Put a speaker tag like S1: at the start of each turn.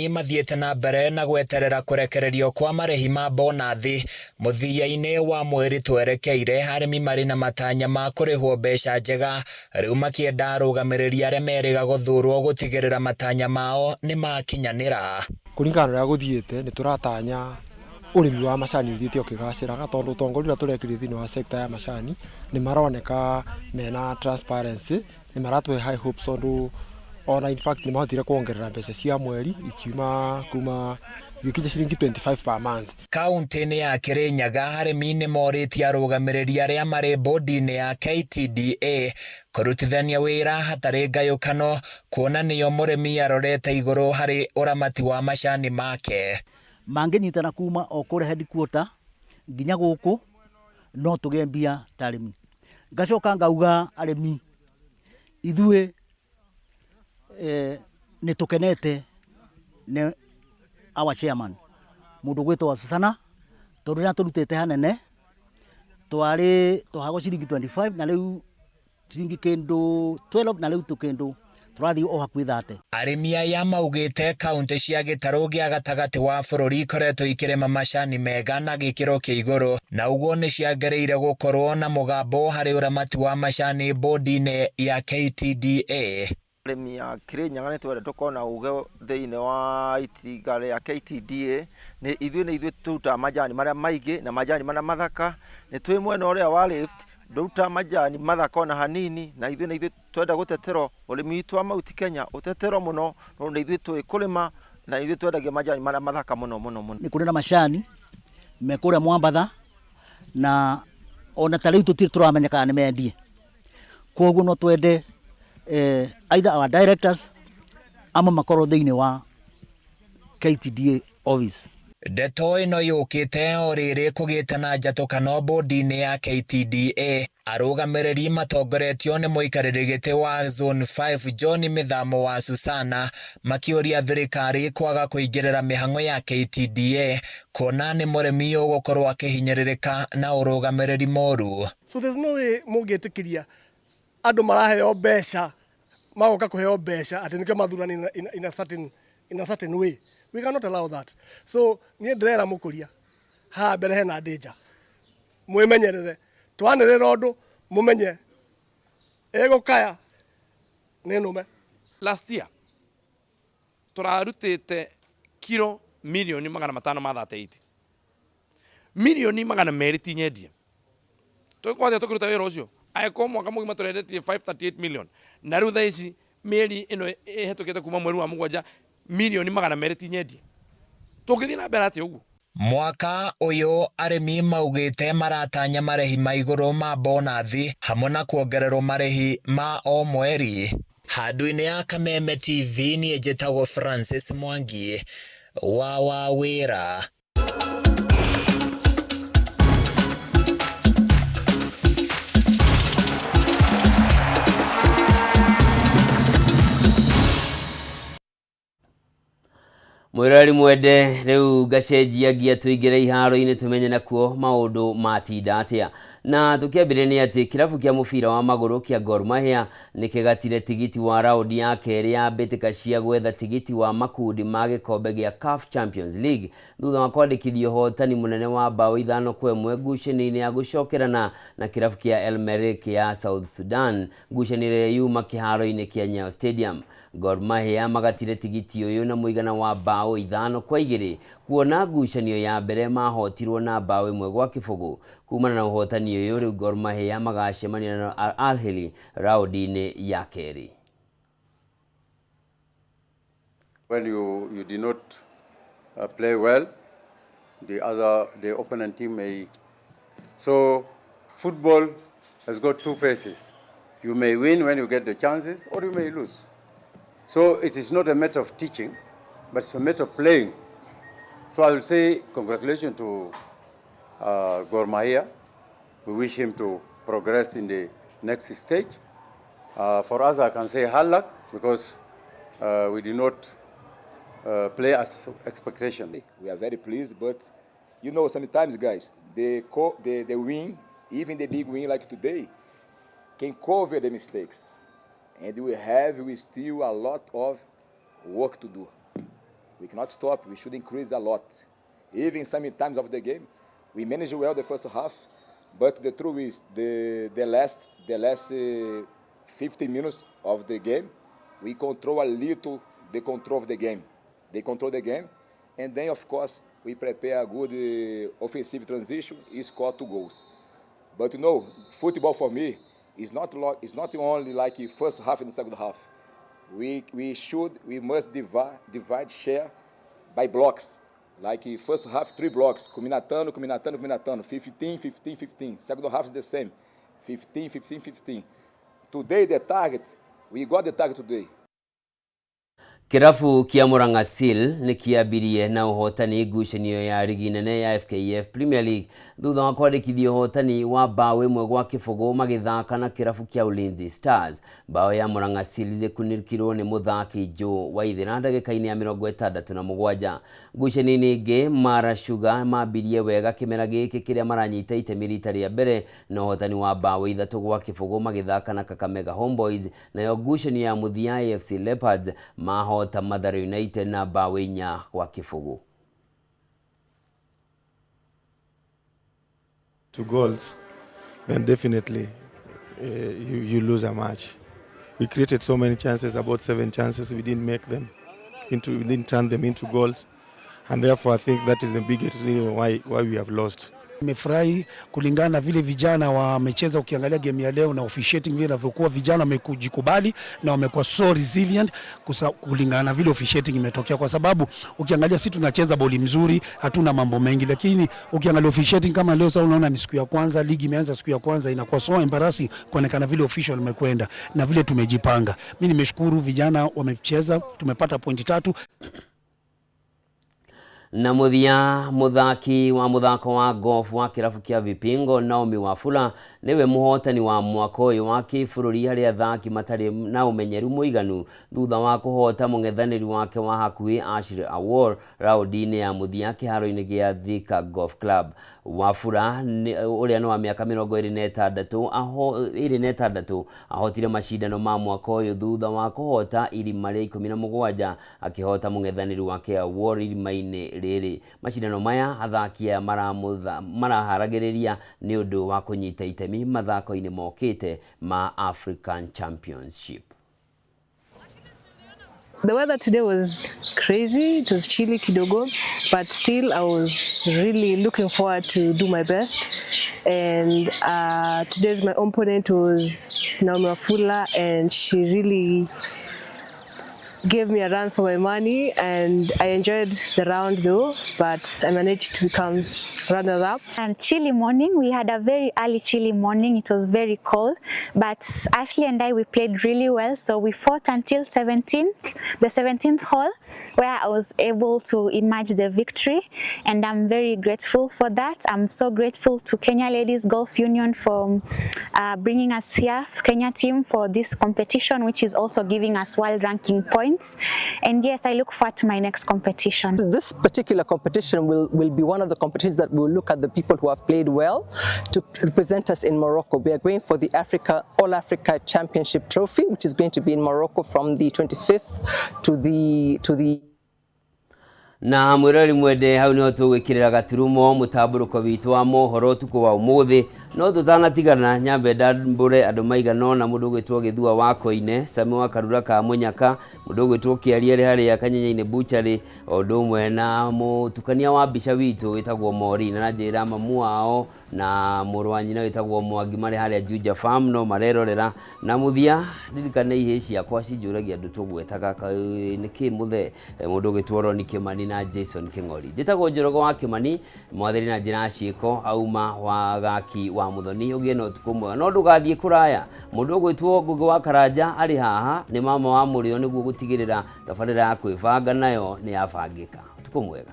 S1: Mathiĩte na mbere na gweterera kũrekererio kwa marĩhi ma bonathi mũthia-inĩ wa mweri twerekeire. Arĩmi marĩ na matanya ma kũrĩhwo mbeca njega, rĩu makĩenda arũgamĩrĩri arĩa merĩga gũthurwo gũtigĩrĩra matanya mao nĩ makinyanĩra.
S2: Kũringana na ũrĩa gũthiĩte, nĩ tũratanya ũrĩmi wa macani ũthiĩte ũkĩgacĩraga, tondũ ũtongoria ũrĩa tũrekĩrire thĩinĩ wa sector ya macani nĩ maroneka mena transparency, nĩ maratũhe high hopes, tondũ ona in fact nĩ mahotire kuongerera mbeca cia mweri ikiuma kuma igĩkinya ciringi 25 per month.
S1: Kaunti-inĩ ya Kirinyaga, arĩmi nĩ morĩtie arũgamĩrĩri arĩa marĩ bodi-inĩ ya KTDA kũrutithania wĩra hatarĩ ngayũkano, kuona nĩo mũrĩmi arorete igũrũ harĩ ũramati wa macani make.
S3: Mangĩnyitana kuma o kũrĩa headquarter nginya gũkũ, no tũgĩe mbia ta arĩmi. Ngacoka ngauga arĩmi ithuĩ nĩ tũkenete nĩ our chairman, mũndũ ũgwĩtwo Susana, tondũ nĩ atũrutĩte hanene. Twarĩ tũhagwo ciringi 25 na rĩu ciringi kĩndũ 12, na rĩu tũkĩndũ tũrathiĩ o hakuhĩ 30.
S1: Arĩmi aya maugĩte kaunti cia gĩtarũ gĩa gatagatĩ wa bũrũri ikoretwo ikĩrĩma macani mega na gĩkĩro kĩa igũrũ, na ũguo nĩ ciagĩrĩire gũkorwo na mũgambo harĩ ũramati wa macani bodi-inĩ ya KTDA.
S4: Arĩmi a Kirinyaga nĩ twende tũkorwo na uge thĩinĩ wa itinga rĩa KTDA. Nĩ ithuĩ, nĩ ithuĩ tũrutaga majani marĩa maingĩ na majani marĩa mathaka. Nĩ twĩ mwena ũrĩa wa Rift ndũrutaga majani mathaka ona hanini, na ithuĩ nĩ ithuĩ twenda gũteterwo ũrĩmi witũ wa Mount Kenya ũteterwo mũno, tondũ nĩ ithuĩ tũĩ kũrĩma na ithuĩ twendagia majani marĩa mathaka mũno mũno mũno.
S3: Nĩ kũrĩ na macani me kũrĩa Mwambatha, na ona ta rĩu tũtirĩ tũramenya kana nĩ mendie. Koguo no twende either our directors ama makorwo thĩinĩ wa KTDA office.
S1: Ndeto ĩno yũkĩte o rĩrĩ kũgĩte na njatũkano bodi-inĩ ya KTDA, arũgamĩrĩri matongoretio nĩ mũikarĩri gĩtĩ wa Zone 5 John Mĩthamo wa Susana makĩũria thirikari kwaga kũingĩrĩra mĩhang'o ya KTDA, kuona nĩ mũrĩmi ũgũkorwo akĩhinyĩrĩrĩka na ũrũgamĩrĩri mũru.
S5: So there's no way mũngĩtĩkĩria andũ maraheo mbeca, magoka kũheo mbeca atĩ nĩkĩo mathurani in a certain way. We cannot allow that. So niĩ ndĩrera mũkũria haha mbere hena danger, mwĩmenyerere, twanĩrĩra ũndũ mũmenye ĩgũkaya nĩ nũme.
S6: Last year tũrarutĩte kiro milioni 538, milioni 200 ti nyendie. Tũgĩkorwo tũkĩruta wĩra ũcio, angĩkorwo mwaka mũgima tũrendetie 538 million, na rĩu thaa ici mĩeri ĩno ĩhetũkĩte kuma mweri wa 7 milioni 200 ti nyendie, tũngĩthiĩ na mbere atĩa ũguo?
S1: Mwaka ũyũ arĩmi maugĩte maratanya marĩhi ma igũrũ ma bonathi hamwe na kuongererwo marĩhi ma o mweri. Handũ-inĩ ya Kameme TV, niĩ njĩtagwo Francis Mwangi wa wĩra.
S7: Mwĩroreri mwende, rĩu ngacenjia ngia tũingĩre iharo-inĩ tũmenye nakuo maũndũ matinda atĩa. Na tũkĩambĩrĩria nĩ atĩ kĩrabu kĩa mũbira wa magũrũ kĩa Gor Mahia nĩ kĩgatire tigiti wa raundi ya kerĩ ya mbĩtĩka cia gwetha tigiti wa makundi ma gĩkombe gĩa CAF Champions League thutha wa kwandĩkithia ũhotani mũnene wa bao 5-1 ngucanio-inĩ ya gũcokerana na kĩrabu kĩa El Merreikh ya South Sudan, ngucanio ĩrĩa yuma kĩharo-inĩ kĩa Nyayo Stadium. Gor Mahia magatire tigiti ũyũ na mũigana wa bao 5-2, kuona ngucanio ya mbere mahotirwo na bao 1-0. Kumana na ũhotani ũyũ, rĩu Gor Mahia magacemania na Al Ahly raundi-inĩ ya kerĩ.
S8: When you did not play well, the opponent team may. So football has got two faces. You may win when you get the chances, or you may lose. So it is not a matter of teaching, but it's a matter of playing. So I will say congratulations to Gor Mahia. We wish him to progress in the next stage. For us, I can say hard luck because we did not play as expectation.
S9: We are very pleased, but sometimes, guys, the win, even the big win like today, can cover the mistakes. And we still a lot of work to do. We cannot stop. We should increase a lot. Even sometimes of the game, we managed well the first half, but the truth is the last 50 minutes of the game, we control a little the control of the game. They control the game, and then of course we prepare a good offensive transition and score 2 goals. But you know, football for me is not only like first half and second half. We must divide share by blocks. Like first half 3 blocks, Kuminatano, Kuminatano, Kuminatano, 15, 15, 15. Second half is the same, 15, 15, 15. Today the target, we got the target today.
S7: Kĩrabu kĩa Murang'a Seal nĩ kĩambirie na ũhotani ngucanio ya rigi nene ya FKF Premier League thutha wa kwandĩkithia ũhotani wa mbaũ 1-0 magĩthaka na kĩrabu kĩa Ulinzi Stars. Mbaũ ya Murang'a Seal ĩkunĩkirwo nĩ mũthaki Joe Waithera ndagĩka-inĩ ya 67. Ngucanio-inĩ ĩngĩ, Mara Sugar mambirie wega kĩmera gĩkĩ kĩrĩa maranyita itemi rita rĩa mbere na ũhotani wa mbaũ 3-0 magĩthaka na Kakamega Homeboys. Nayo ngucanio ya mũthia AFC Leopards mahota Mathare United na mbaũ 4-0.
S10: 2 goals, then definitely you lose a match. We created so many chances, about 7 chances. We didn't make them into, we didn't turn them into goals, and therefore I think that is the biggest reason why we have lost.
S11: Nimefurahi kulingana na vile vijana wamecheza. Ukiangalia game ya leo na officiating vile inavyokuwa, vijana wamekujikubali na wamekuwa so resilient kulingana na vile officiating imetokea, kwa sababu ukiangalia sisi tunacheza boli mzuri, hatuna mambo mengi, lakini ukiangalia officiating kama leo sasa, unaona ni siku ya kwanza ligi imeanza, siku ya kwanza inakuwa so embarrassing kuonekana vile official imekwenda na vile tumejipanga. Mimi nimeshukuru vijana wamecheza, tumepata pointi 3.
S7: Na muthia, muthaki wa muthako wa golf wa kirabu kia Vipingo Naomi Wafula niwe muhotani wa mwaka uyu wa kibũrũri harĩ athaki matarĩ na ũmenyeru mũiganu thutha wa kũhota mũng'ethanĩri wake wa hakuhĩ Ashley Awor raũndi-inĩ ya mũthia kĩharo-inĩ gĩa Thika Golf Club. Wafula ũrĩa nĩ wa mĩaka 26 ahotire macindano ma mwaka ũyũ thutha wa kũhota irima rĩa 17 akĩhota mũng'ethanĩri wake Awor irima-inĩ rĩrĩ. Macindano maya athaki aya maraharagĩrĩria nĩ ũndũ wa kũnyita itemi mathako-inĩ mokĩte ma African Championship.
S12: The weather today was crazy. It was chilly kidogo, but still I was really looking forward to do my best. And today's my opponent was Naomi Wafula, and she really gave me a run for my money, and I enjoyed the round though, but I managed to become runner-up.
S13: And chilly morning, we had a very early chilly morning. It was very cold, but Ashley and I, we played really well. So we fought until the 17th hole, where I was able to emerge the victory, and I'm very grateful for that. I'm so grateful to Kenya Ladies Golf Union for bringing us here, Kenya team, for this competition, which is also giving us world ranking points. And yes, I look forward to my next competition.
S14: This particular competition will be one of the competitions that will look at the people who have played well to represent us in Morocco. We are going for the All Africa Championship Trophy, which is going to be in Morocco from the 25th to the
S7: na mwirori mwende hau niho tugwikirira gaturumo mutamburuko witu wa mohoro utuku wa umuthi. No tutanatigana nyambe ndambure andu maigana ona mundu ugwitwo Githua wa Koine, Sami wa Karura ka Munyaka, mundu ugwitwo Kiaria ri haria Kanyenye-ini Butchery, o undu umwe na mutukania wa mbica witu witagwo Mori, na njira mamu wao na mũrũ wa nyina wĩtagwo Mwangi marĩ harĩa Juja Farm no marerorera. Na mũthia ndirikane ihĩ ciakwa cinjũragia andũ tũgwetaga nĩkĩ mũthe mũndũ ũgwĩtwo Roni Kimani na Jason King'ori. Njĩtagwo Njoroge wa Kimani, mwathĩri na njĩra ya ciĩko auma wa gaki wa Muthoni. Ũgĩe na ũtukũ mwega, no ndũgathiĩ kũraya. Mũndũ ũgwĩtwo Ngũgĩ wa Karanja arĩ haha nĩ mama wa mũrĩo nĩguo gũtigĩrĩra tabarĩra ya kwĩbanga nayo nĩ yabangĩka. Ũtukũ mwega.